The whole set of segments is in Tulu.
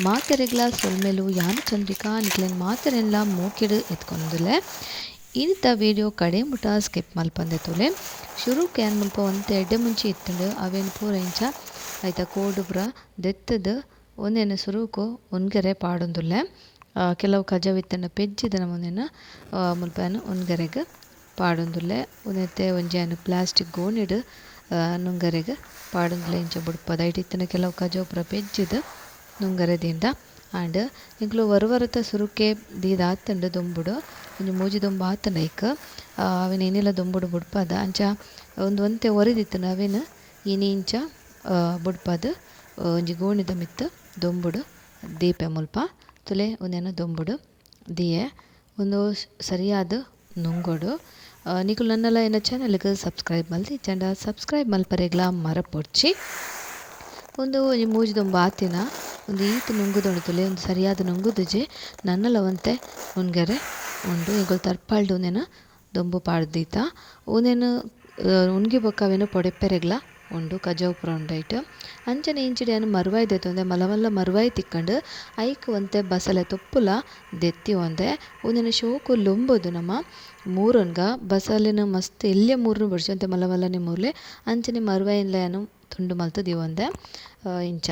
ಮಾತೆರೆಗ್ಲಾ ಸೊಲ್ಮೆಲು ಯಾನ್ ಚಂದ್ರಿಕಾ ನಿಕ್ಲೆನ್ ಮಾತೆರೆನ್ಲಾ ಮೋಕೆಡ್ ಎತ್ಕೊಂದುಲ್ಲೆ. ಇನಿತ ವಿಡಿಯೋ ಕಡೆ ಮುಟ ಸ್ಕಿಪ್ ಮಲ್ಪಂದೆ ತೂಲೆ. ಶುರುಕ್ ಯಾನ್ ಮುಲ್ಪ ಒಂತೆ ಎಡ್ಡೆ ಮುಂಚಿ ಇತ್ತುಂಡು ಅವೆನ್ ಪೂರ ಇಂಚ ಐತ ಕೋಡು ಪೂರ ದೆತ್ತುದು ಉಂದೆನ್ ಸುರುಕು ಉನ್ಗೆರೆ ಪಾಡೊಂದುಲ್ಲೆ. ಕೆಲವು ಕಜವು ಇತ್ತುಂಡ ಪೆಜ್ಜಿದ್ ನಮ ಉಂದೆನ್ ಮುಲ್ಪ ಯಾನ್ ಉನ್ಗೆರೆಗ್ ಪಾಡೊಂದುಲ್ಲೆ. ಉಂದೆತೆ ಒಂಜಿ ಯಾನ್ ಪ್ಲಾಸ್ಟಿಕ್ ಗೋಣಿಡ್ ನುಂಗರೆಗ್ ಪಾಡೊಂದುಲ್ಲೆ ಇಂಚ ಬುಡ್ಪದ ಐಟ್ ಇತ್ತಿನ ಕೆಲವು ಕಜವು ಪೂರ ಪೆಜ್ಜಿದ್ ನುಂಗರೆ ದಿಂಡ ಆಂಡ್. ಎಂಕುಲು ಒರ ಒರತ ಸುರುಕೆ ದೀದಾತುಂಡು ದೊಂಬುಡು ಒಂಜಿ ಮೂಜಿ ದೊಂಬು ಆತುಂಡು ಐಕ್ ಅವೆನ್ ಇನಿಲ ದೊಂಬುಡು ಬುಡ್ಪದ ಅಂಚ ಉಂದು ಒಂತೆ ಒರಿದಿತ್ತುಂಡು ಅವೆನ್ ಇನಿ ಇಂಚ ಬುಡ್ಪದ್ ಒಂಜಿ ಗೋಣಿದ ಮಿತ್ತ್ ದೊಂಬುಡು ದೀಪೆ ಮುಲ್ಪ ತುಲೆ ಉಂದೆನ್ ದೊಂಬುಡು ದಿಯೆ ಉಂದು ಸರಿಯಾದ್ ನುಂಗೊಡು. ನಿಕುಲು ನನ್ನಲ ಎನ್ನ ಚಾನೆಲ್ಗ್ ಸಬ್ಸ್ಕ್ರೈಬ್ ಮಲ್ತಿಜ್ಜಂಡ ಸಬ್ಸ್ಕ್ರೈಬ್ ಮಲ್ಪರೆಗ್ಲಾ ಮರಪೊಡ್ಚಿ. ಉಂದು ಒಂಜಿ ಮೂಜಿ ದೊಂಬು ಆತಿನ ಉಂದು ಈತ್ ನುಂಗುದುಂಡು ತುಲೆ ಉಂದು ಸರಿಯಾದ ನುಂಗುದುಜಿ ನನ್ನಲ ಒಂತೆ ಉನ್ಗೆರೆ ಉಂಡು. ಎಂಕುಲು ತರ್ಪಾಲ್ಡ್ ಉಂದೆನ್ ದೊಂಬು ಪಾಡ್ದ್ ದೀತ ಉಂದೆನ್ ಉನ್ಗಿ ಬೊಕ್ಕ ಅವೆನ್ ಪೊಡೆಪ್ಪೆರೆಗ್ಲಾ ಉಂಡು ಕಜವು ಪೂರ ಉಂಡು ಐಟ್. ಅಂಚನೆ ಇಂಚಿಡ್ ಯಾನ್ ಮರುವಾಯಿ ದೆತ್ತೊಂದೆ ಮಲ್ಲ ಮಲ್ಲ ಮರುವಾಯಿ ತಿಕ್ಕಂಡು ಐಕ್ ಒಂತೆ ಬಸಲೆ ತೊಪ್ಪುಲ ದೆತ್ತಿ ಒಂದೆ ಉಂದೆನ್ ಶೋಕು ಲೊಂಬೊದು ನಮ ಮೂರೊನ್ಗ ಬಸಲೆನ್ ಮಸ್ತ್ ಎಲ್ಯ ಮೂರುನು ಬೊಡ್ಚಿ ಒಂತೆ ಮಲ್ಲ ಮಲ್ಲನೆ ಮೂರ್ಲೆ. ಅಂಚನೆ ಮರುವಾಯಿನ್ಲ ಯಾನ್ ತುಂಡು ಮಲ್ತ್ ದೀವೊಂದೆ ಇಂಚ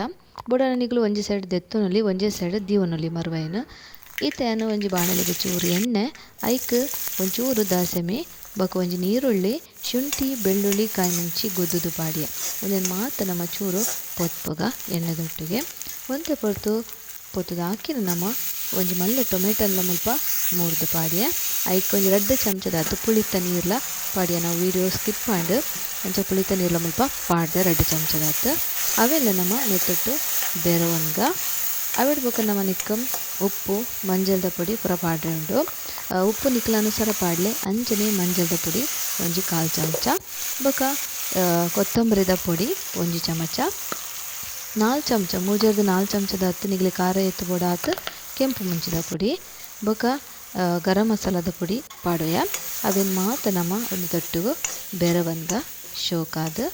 ಬೊಡಾನ ನಿಕುಲು ಒಂಜಿ ಸೈಡ್ ದೆತ್ತೊನೊಲಿ ಒಂಜೇ ಸೈಡ್ ದೀವೊನೊಲಿ ಮರುವಾಯಿನ್. ಇತ್ತೆ ಯಾನ್ ಒಂಜಿ ಬಾಣಲೆಗ್ ಚೂರು ಎಣ್ಣೆ ಐಕ್ ಒಂಚೂರು ದಾಸೆಮಿ ಬೊಕ ಒಂಜಿ ನೀರುಳ್ಳಿ ಶುಂಠಿ ಬೆಳ್ಳುಳ್ಳಿ ಕಾಯಿ ಮುಂಚಿ ಗುದ್ದುದು ಪಾಡಿಯೆ. ಉಂದೆನ್ ಮಾತ ನಮ ಚೂರು ಪೊತ್ಪುಗ ಎಣ್ಣೆದೊಟ್ಟಿಗೆ ಒಂತೆ ಪೊರ್ತು ಪೊತ್ತುದು ಹಾಕಿನ ನಮ ಒಂಜಿ ಮಲ್ಲ ಟೊಮೆಟೊನ್ಲ ಮುಲ್ಪ ಮೂರ್ದು ಪಾಡಿಯೆ. ಐಕ್ ಒಂಜಿ ರಡ್ಡ್ ಚಮಚದಾತ್ ಪುಳಿತ ನೀರ್ಲ ಪಾಡಿಯೆ. ನಾವು ವೀಡಿಯೋ ಸ್ಕಿಪ್ ಆಂಡ್ ಅಂಚ ಪುಳಿತ ನೀರ್ಲ ಮುಲ್ಪ ಪಾಡ್ದೆ ರಡ್ಡ್ ಚಮಚದಾತ್. ಅವೆಲ್ಲ ನಮ ನೆತ್ತೊಟ್ಟು ಬೆರವೊನ್ಗ ಅವೆಡ್ ಬೊಕ ನಮ ನೆಕ್ಕ್ ಉಪ್ಪು ಮಂಜಲ್ದ ಪೊಡಿ ಪೂರ ಪಾಡ್ರೆ ಉಂಡು. ಉಪ್ಪು ನಿಕ್ಲ ಅನುಸಾರ ಪಾಡ್ಲೆ. ಅಂಚನೆ ಮಂಜಲ್ದ ಪೊಡಿ ಒಂಜಿ ಕಾಲ್ ಚಮಚ ಬೊಕ ಕೊತ್ತಂಬರಿದ ಪೊಡಿ ಒಂಜಿ ಚಮಚ 4 ಚಮಚ ಮೂಜೆರ್ದ್ 4 ಚಮಚದಾತ್ ನಿಗ್ಲೆ ಖಾರ ಏತ್ ಬೋಡಾತ್ ಕೆಂಪು ಮುಂಚಿದ ಪೊಡಿ ಬೊಕ ಗರಂ ಮಸಾಲದ ಪೊಡಿ ಪಾಡೊಯ. ಅವೆನ್ ಮಾತ ನಮ ಒಂದು ತೊಟ್ಟುಗು ಬೆರವನ್ಗ ಶೋಕಾದ್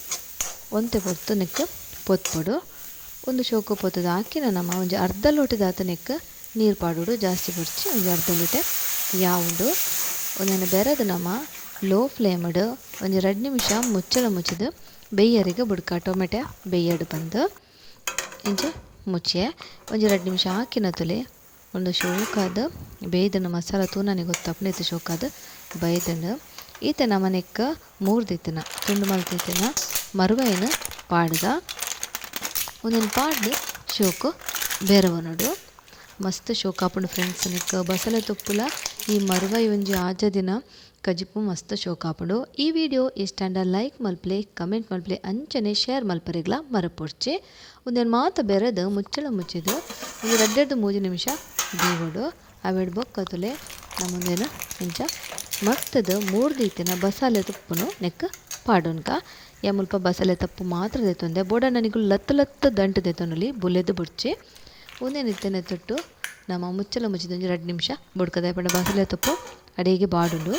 ಒಂತೆ ಪೊರ್ತು ನೆಕ್ಕ್ ಪೊತ್ಪೊಡು. ಒಂದು ಶೋಕು ಪೊತ್ತುದು ಹಾಕಿನ ನಮ ಒಂಜಿ ಅರ್ಧ ಲೋಟದಾತ್ ನೆಕ್ಕ್ ನೀರು ಪಾಡೊಡು, ಜಾಸ್ತಿ ಬೊಡ್ಚಿ ಒಂಜಿ ಅರ್ಧ ಲೋಟೆ ಯಾವುಂಡು. ಒಂದೆನ್ ಬೆರದ್ ನಮ ಲೋ ಫ್ಲೇಮ್ಡ್ ಒಂಜಿ 2 ನಿಮಿಷ ಮುಚ್ಚಳ ಮುಚ್ಚಿದ್ ಬೇಯರಿಗೆ ಬುಡ್ಕ ಟೊಮೆಟೊ ಬೇಯಡ್ ಬಂದು ಇಂಚ ಮುಚ್ಚೆ ಒಂಜಿ 2 ನಿಮಿಷ ಹಾಕಿನ ತುಲೆ ಒಂದು ಶೋಕಾದ ಬೇಯ್ದನ ಮಸಾಲ ತೂನನೆ ಗೊತ್ತಾಪುಂಡು ಇತ್ತೆ ಶೋಕಾದ ಬೈದನ. ಈತೆ ನಮ ನೆಕ್ಕ್ ಮೂರ್ದಿತ್ತಿನ ತುಂಡು ಮಲ್ತಿತ್ತಿನ ಮರುವೈನ್ ಪಾಡ್ದ ಒಂದೊಂದು ಪಾಡ್ದು ಶೋಕು ಬೆರವನೊಡು. ಮಸ್ತ್ ಶೋಕು ಆಪುಂಡು ಫ್ರೆಂಡ್ಸ್. ನೆಕ್ಕ್ ಬಸಲೆ ತೊಪ್ಪುಲ ಈ ಮರುವೈ ಒಂಜಿ ಆಜ ದಿನ ಕಜಿಪು ಮಸ್ತ್ ಶೋಕು ಆಪುಂಡು. ಈ ವಿಡಿಯೋ ಇಷ್ಟಾಂಡ ಲೈಕ್ ಮಲ್ಪಲೆ ಕಮೆಂಟ್ ಮಲ್ಪಲೆ ಅಂಚನೆ ಶೇರ್ ಮಲ್ಪರೆಗ್ಲ ಮರಪೊಡ್ಚಿ. ಉಂದೆನ್ ಮಾತ ಬೆರದ್ ಮುಚ್ಚಳ ಮುಚ್ಚಿದ್ ಒಂಜಿ 2 3 ನಿಮಿಷ ದೀವೊಡು. ಅವೆಡ್ ಬೊಕ್ಕ ತುಲೆ ನಮುಂದೆನ್ ಇಂಚ ಮಗ್ತದ್ ಮೂರ್ದಿತ್ತಿನ ಬಸಲೆ ತುಪ್ಪುನು ನೆಕ್ಕ್ ಪಾಡೊನ್ಗ. ಯಾ ಮುಲ್ಪ ಬಸಲೆ ತಪ್ಪು ಮಾತ್ರ ದೆತ್ತೊಂದೆ ಬೋಡಾಂಡ ನಿಕುಲು ಲತ್ತ್ ಲತ್ತ್ ದಂಟು ದೆತ್ತೊನೊಲಿ ಬುಲೆದ್ ಬೊಡ್ಚಿ. ಉಂದೆನ್ ಇತ್ತೆನೆ ತೊಟ್ಟು ನಮ ಮುಚ್ಚಳ ಮುಚ್ಚಿದ್ ಒಂಜಿ 2 ನಿಮಿಷ ಬೊಡ್ಕದ ಪಂಡ ಬಸಲೆ ತುಪ್ಪು ಅಡಿಗೆ ಬಾಡುಂಡು.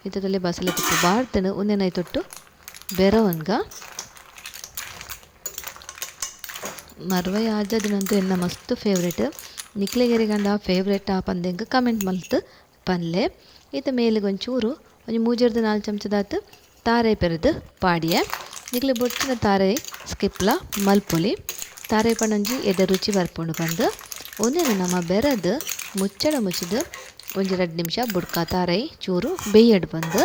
ಇತ್ತದಲ್ಲೇ ಬಸಲೆ ತುಪ್ಪು ಬಾಡ್ತನು ಉಂದೆನ್ ಐತೊಟ್ಟು ಬೆರವನ್ಗ. ಮರುವೈ ಆಜದಿನಂತೂ ಎನ್ನ ಮಸ್ತ್ ಫೇವ್ರೇಟ್. ನಿಕ್ಲೆಗೆರೆಗಂಡ ಫೇವ್ರೇಟ್ ಆ ಪಂದೆಂಗ್ ಕಮೆಂಟ್ ಮಲ್ತ್ ಪನ್ಲೆ. ಇತ್ತ ಮೇಲೆಗ್ ಒಂಚೂರು ಒಂಜಿ 3 4 ಚಮಚದಾತ್ ತಾರೆ ಪೆರೆದ್ ಪಾಡಿಯೆ. ನಿಕ್ಲೆ ಬೊಡ್ಚಿನ ತಾರೆ ಸ್ಕಿಪ್ಲ ಮಲ್ಪೊಲಿ. ತಾರೆ ಪಂಡೊಂಜಿ ಎಡ್ಡೆ ರುಚಿ ಬರ್ಪುಂಡು ಪಂದ್ ಉಂದೆನ್ ನಮ ಬೆರದ್ ಮುಚ್ಚಳ ಮುಚ್ಚಿದ್ ಒಂಜಿ 2 ನಿಮಿಷ ಬುಡ್ಕ ತಾರೆ ಚೂರು ಬೇಯಡ್ ಬಂದು.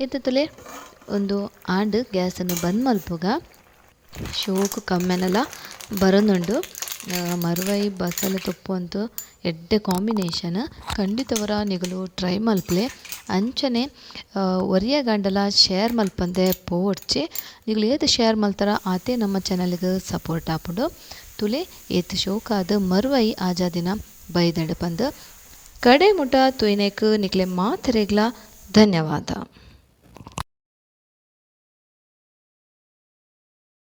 ಇತ್ತುತ್ತಲೇ ಒಂದು ಆಂಡ್ ಗ್ಯಾಸನ್ನು ಬಂದ್ ಮಲ್ಪುಗ. ಶೋಕು ಕಮ್ಮೆನಲ ಬರೊಂದುಂಡು. ಮರುವೈ ಬಸಲೆ ತೊಪ್ಪು ಅಂತೂ ಎಡ್ಡೆ ಕಾಂಬಿನೇಷನ್. ಖಂಡಿತವರ ನಿಗುಲು ಟ್ರೈ ಮಲ್ಪಲೆ. ಅಂಚನೆ ಒರಿಯ ಗಂಡಲ ಶೇರ್ ಮಲ್ಪಂದೆ ಪೋವೊಡ್ಚಿ. ನಿಗುಲು ಏತ್ ಶೇರ್ ಮಲ್ತಾರ ಆತೇ ನಮ್ಮ ಚಾನೆಲ್ಗ್ ಸಪೋರ್ಟ್ ಆಪುಂಡು. ತುಲೆ ಏತ್ ಶೋಕಾದ್ ಮರುವೈ ಆಜಾದಿನ ಬೈದಂಡು ಪಂದ್ ಕಡೆ ಮುಟ ತುಯ್ನೆಕ್ ನಿಕ್ಲೆ ಮಾತೆರೆಗ್ಲ ಧನ್ಯವಾದ.